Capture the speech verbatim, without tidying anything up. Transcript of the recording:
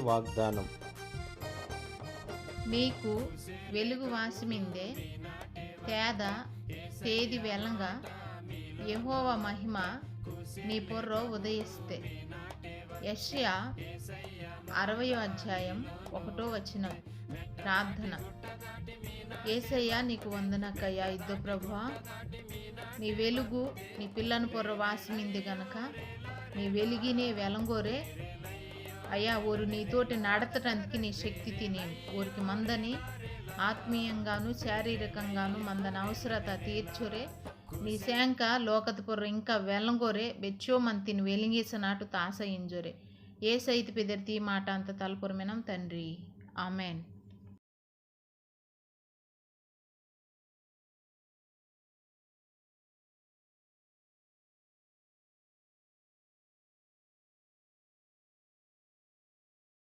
వాగ్దానం. నీకు వెలుగు వాసిమిందే, తేద తేది వెలంగ, యెహోవా మహిమ నీ పొర్రో ఉదయిస్తే. యెషయా అరవయో అధ్యాయం ఒకటో వచనం. ప్రార్థన. ఏసయ్యా, నీకు వందనకయ్యా ఇద్దో ప్రభువా. నీ వెలుగు నీ పిల్లను పొర్ర వాసిమింది గనక నీ వెలిగినే వెలంగోరే. అయ్యా, ఓరు నీతోటి నడతటానికి నీ శక్తి తిని, ఓరికి మందని ఆత్మీయంగాను శారీరకంగాను మందన అవసరత తీర్చొరే. నీ శాంక లోకత పొర్ర ఇంకా వెలంగోరే, బెచ్చో మంతిని వెలింగేసనాటు తాస ఇంజొరే. ఏ సైతి పెదర్తి ఈ మాట అంత తలపొరమినం తండ్రి. ఆమెన్.